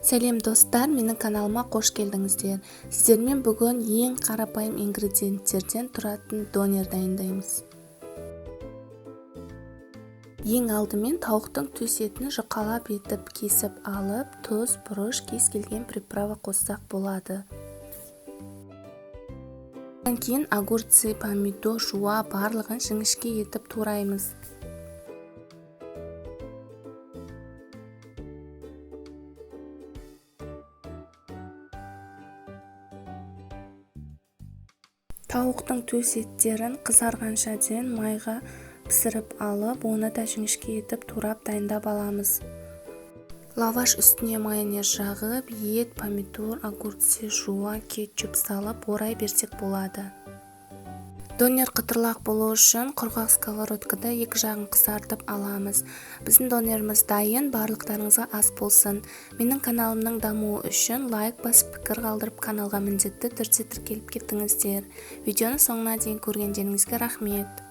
Сәлем, достар! Менің каналыма қош келдіңіздер! Сіздермен бүгін ең қарапайым ингредиенттерден тұратын донер дайындаймыз. Ең алдымен тауықтың төс етін жұқалап етіп кесіп алып, тұз, бұрыш, кез келген приправа қоссақ болады. Одан кейін огурцы, помидор, жуа, барлығын жіңішке етіп тураймыз. Тауықтың төс еттерін қызарғанша дейін майға пісіріп алып, оны да жіңішке етіп турап дайындап аламыз. Лаваш үстіне майонез жағып, ет, помидор, огурцы, жуа, кетчуп салып орай берсек болады. Донер қытырлақ болу үшін құрғақ сковородкада екі жағын қызартып аламыз. Біздің донеріміз дайын. Барлықтарыңызға ас болсын! Менің каналымның дамуы үшін лайк басып, пікір қалдырып, каналға міндетті түрде тіркеліп кетіңіздер. Видеоны соңына дейін көргендеріңізге рахмет!